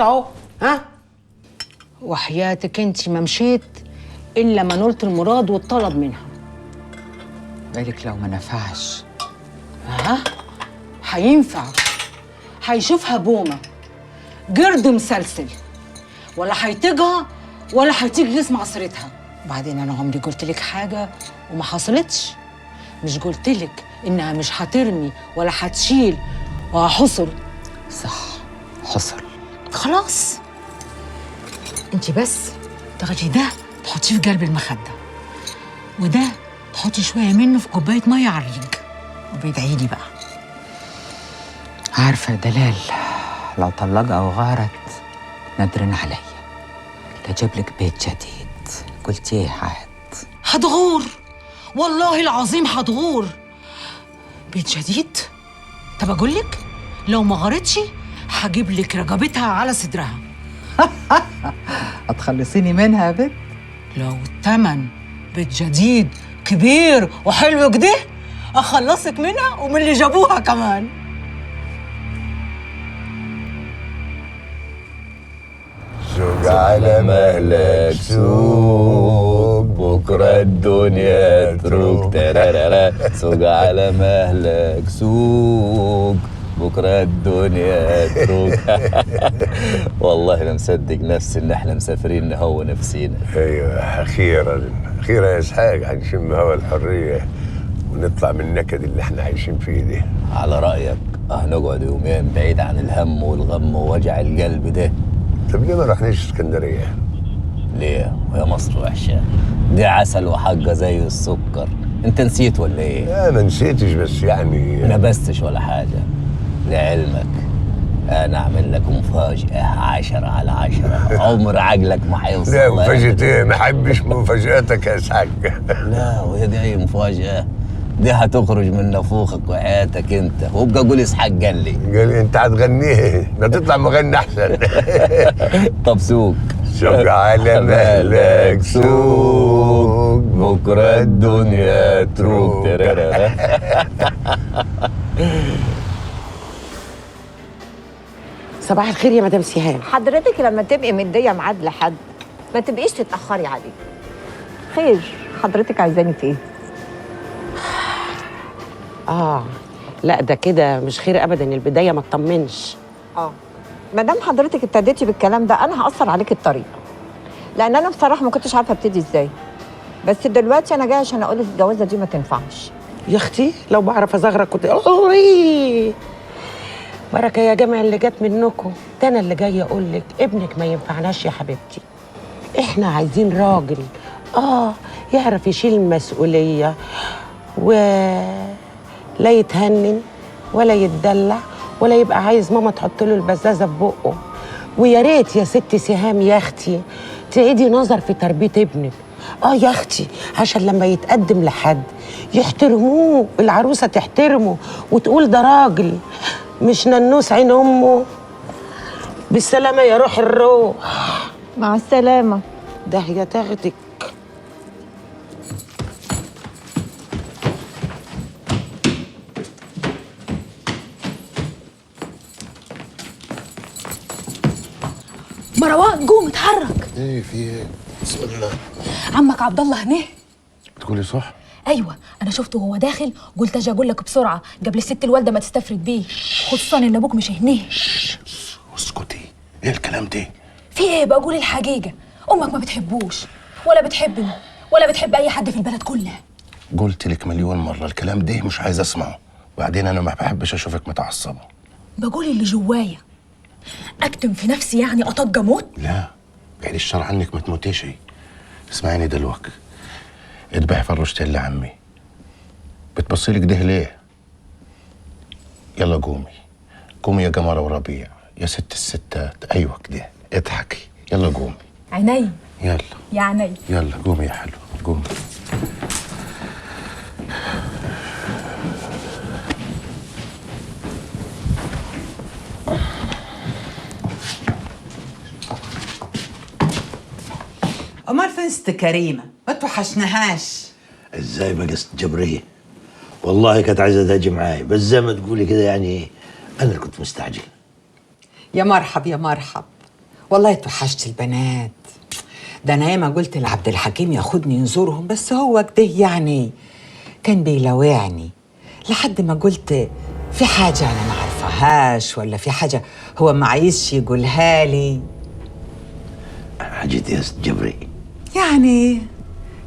اهو. ها؟ وحياتك انت ما مشيت الا ما نلت المراد والطلب منها. بالك لو ما نفعش. ها؟ هينفع. هيشوفها بومه جرد مسلسل، ولا هيطيقها ولا هيطيق يسمع سيرتها. وبعدين انا عمري قلت لك حاجة وما حصلتش؟ مش قلت لك انها مش هترمي ولا هتشيل وهحصل؟ صح، حصل. خلاص انت بس تاخدي ده تحطيه في قلب المخدة، وده تحطي شوية منه في كوباية مية على الريق، وبيدعي لي بقى. عارفه يا دلال، لو طلقها وغارت نادرين عليا تجيب لك بيت جديد. قلت ايه عاد؟ هتغور والله العظيم هتغور. بيت جديد؟ طب اقول لك لو ما غارتش هجيب لك رقبتها على صدرها. هتخلصيني منها يا بنت؟ لو التمن بيت جديد كبير وحلو كده اخلصك منها ومن اللي جابوها كمان. سوق على مهلك سوق، بكرة الدنيا تروق. ترارارا. سوق على مهلك سوق، بكرة الدنيا تروق. والله انا مصدق نفسي ان احنا مسافرين نهوى نفسينا. ايوه اخيرا اخيرا يا اسحاق هنشم هوا الحرية ونطلع من النكد اللي احنا عايشين فيه ده. على رأيك هنقعد يومين بعيد عن الهم والغم ووجع القلب ده. طب ليه ما رحناش اسكندرية؟ ليه؟ وهي مصر وحشة؟ دي عسل وحاجه زي السكر. انت نسيت ولا ايه؟ لا ما نسيتش، بس يعني ما بستش ولا حاجة. لعلمك انا اعمل لك مفاجاة 10 على 10، عمر عقلك ما هيوصل. لا مفاجاة ايه؟ ما احبش مفاجاتك يا اسحاق. لا وهي دي اي مفاجاة؟ دي هتخرج من نافوخك وحياتك انت. وابقى قول اسحاق قال لي. قال لي انت هتغنيه؟ ما تطلع مغني احسن. طب سوق. سوق على مهلك سوق، بكره الدنيا تروق. صباح الخير يا مدام سهام. حضرتك لما تبقي مديه ميعاد لحد ما تبقيش تتاخري عليه. خير، حضرتك عايزاني في ايه؟ لا ده كده مش خير ابدا، البداية ما تطمنش. ما دام حضرتك ابتديتي بالكلام ده انا هقصر عليك الطريق، لان انا بصراحة ما كنتش عارفه ابتدي ازاي. بس دلوقتي انا جاية عشان اقول لك الجوازه دي ما تنفعش. يا اختي لو بعرف ازغرك كنت. بركة يا جماعة اللي جت منكم. ده انا اللي جاية اقول لك ابنك ما ينفعناش يا حبيبتي. احنا عايزين راجل يعرف يشيل المسؤولية ولا يتهنن ولا يتدلع ولا يبقى عايز ماما تحط له البزازه في بقه. ويا ريت يا ست سهام يا اختي تعيدي نظر في تربيه ابنك. يا اختي عشان لما يتقدم لحد يحترموه، العروسة تحترمه وتقول ده راجل مش ننوس عين امه. بالسلامة يا روح الروح. مع السلامة. ده هي تاخدك. مروان قوم اتحرك. ايه في ايه؟ بسم الله. عمك عبد الله هنا. بتقولي صح؟ ايوه انا شفته وهو داخل، قلت اجي اقول لك بسرعة قبل الست الوالدة ما تستفرد بيه، خصوصا ان ابوك مش هنا. اسكتي، ايه الكلام ده؟ في ايه؟ بقول الحقيقة، امك ما بتحبوش ولا بتحبني ولا بتحب اي حد في البلد كلها. قلت لك مليون مرة الكلام ده مش عايز اسمعه، وبعدين انا ما بحبش اشوفك متعصبه. بقول اللي جوايا، اكتم في نفسي يعني اطج اموت؟ لا بعيد الشر عنك ما تموتيش. اسمعيني دلوقتي، اذبحي فرشتين لعمي. بتبصي لك ده ليه؟ يلا قومي قومي يا قمرة وربيع يا ست الستات. ايوه كده اضحكي، يلا قومي. عيني يلا يا عيني، يلا قومي يا حلو قومي. امال فين ست كريمة؟ ما توحشناهاش. ازاي بقى ست جبرية؟ والله كانت عايزه تاجي معاي، بس زي ما تقولي كده يعني انا اللي كنت مستعجل. يا مرحب يا مرحب. والله توحشت البنات. ده انا ياما قلت لعبد الحكيم ياخدني يزورهم، بس هو كده يعني كان بيلوعني لحد ما قلت في حاجة انا ما عارفهاش، ولا في حاجة هو ما عايزش يقولها لي. حاجة يا ست جبري؟ يعني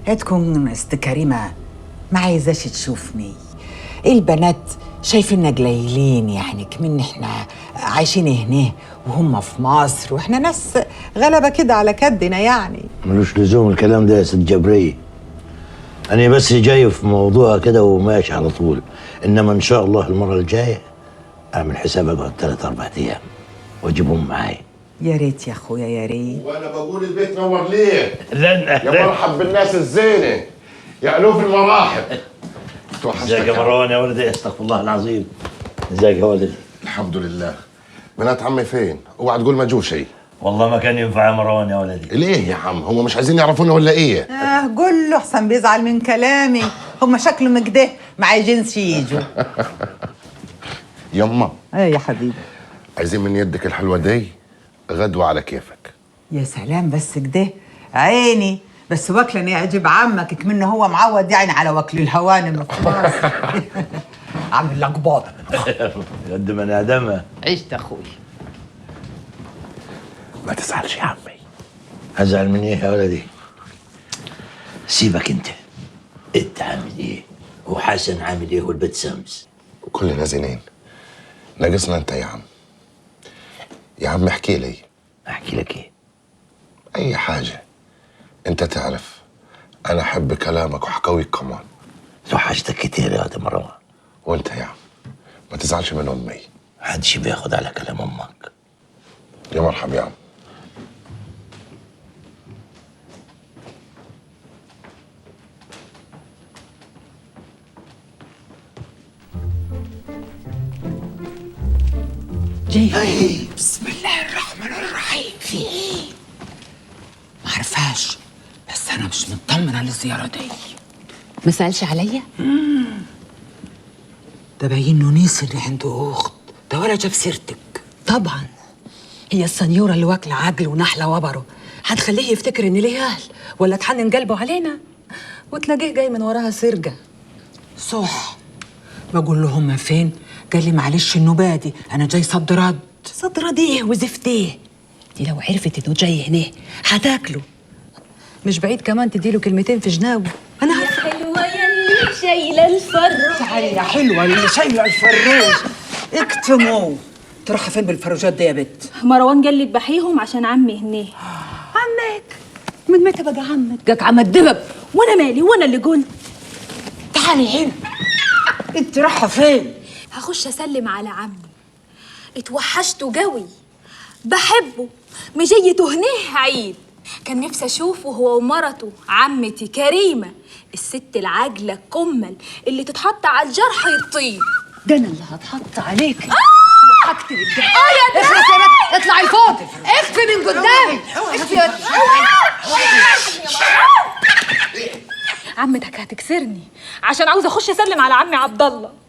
تكون ست كريمة ما عايزاش تشوفني. البنات شايفيننا قليلين يعني، كمان احنا عايشين هنا وهم في مصر، واحنا ناس غلبة كده على كدنا يعني. ملوش لزوم الكلام ده يا ست جبرية. أنا بس جاي في موضوع كده وماشي على طول، إنما إن شاء الله المرة الجاية أعمل حساب أقعد 3 4 أيام وأجيبهم معايا. يا ريت يا أخويا يا ريت. وأنا بقول البيت نور ليه؟ لن يا مرحب بالناس الزينة، يا ألوف المراحب. ازيك يا مروان يا ولدي؟ استغفر الله العظيم. ازيك يا ولدي؟ الحمد لله. بنات عمي فين؟ اوعى تقول ما جو شيء. والله ما كان ينفع يا مروان يا ولدي. ليه يا عم؟ هم مش عايزين يعرفونا ولا ايه؟ قول له احسن بيزعل من كلامي، هم شكلهم كده ما عايزينش يجوا. يما. ايه يا حبيبي؟ عايزين من يدك الحلوة دي غدوه على كيفك. يا سلام، بس كده عيني، بس واكله يعجب عمك كمنه هو معود يعني على واكل الهوانم في مصر. عامل لقباط قد ما ندمها. عشت اخوي. ما تزعلش يا عمي. هزعل من ايه يا ولدي؟ سيبك انت. انت عامل ايه؟ وحسن عامل ايه؟ والبت سمس؟ كلنا زينين، ناقصنا انت يا عم. يا عم احكي لي. احكي لك ايه؟ اي حاجة. انت تعرف انا احب كلامك وحكاويك كمان. توحشتك كتير يا واد مروان. وانت يا عم ما تزعلش من امي. محدش بياخد على كلام امك. يا مرحب يا عم. جاي. بسم الله الرحمن الرحيم. في ايه؟ ما عرفاش، بس انا مش مطمنه للزيارة دي. ما سالش عليا؟ ده باين انه نسي اللي عنده اخت، ده ولا جاب سيرتك. طبعا هي السنيورة اللي واكله عجل ونحله وبره هتخليه يفتكر ان ليه اهل، ولا تحنن قلبه علينا وتلاقيه جاي من وراها سرجه. صح. بقول له هما فين؟ قال لي معلش النوبة دي انا جاي صد رد. صد رد ايه وزفت ايه؟ دي لو عرفت انه جاي هنا هتاكله. مش بعيد كمان تديله كلمتين في جنابه. انا عارفه. حلوة يا اللي شايله الفروج. تعالي يا حلوة اللي شايله الفروج. اكتموا. تروحي فين بالفروجات دي يا بت؟ مروان قال لي اذبحيهم عشان عمي هنا. عمك؟ من متى بقى عمك؟ جاك عم الدبب. وانا مالي؟ وانا اللي قلت. تعالي هنا. انت رايحة فين؟ هخش اسلم على عمي، اتوحشته قوي، بحبه، مجيته هنيه عيد. كان نفسي اشوفه هو ومرته عمتي كريمة، الست العاجلة الكمل اللي تتحط على الجرح يطيب. ده انا اللي هتحط عليك. وحاجتي للجرح. يا اخلص يا بت، اطلعي فوق، اخفي من قدامي، اخفي يا عمتك هتكسرني عشان عاوزه اخش اسلم على عمي عبد الله.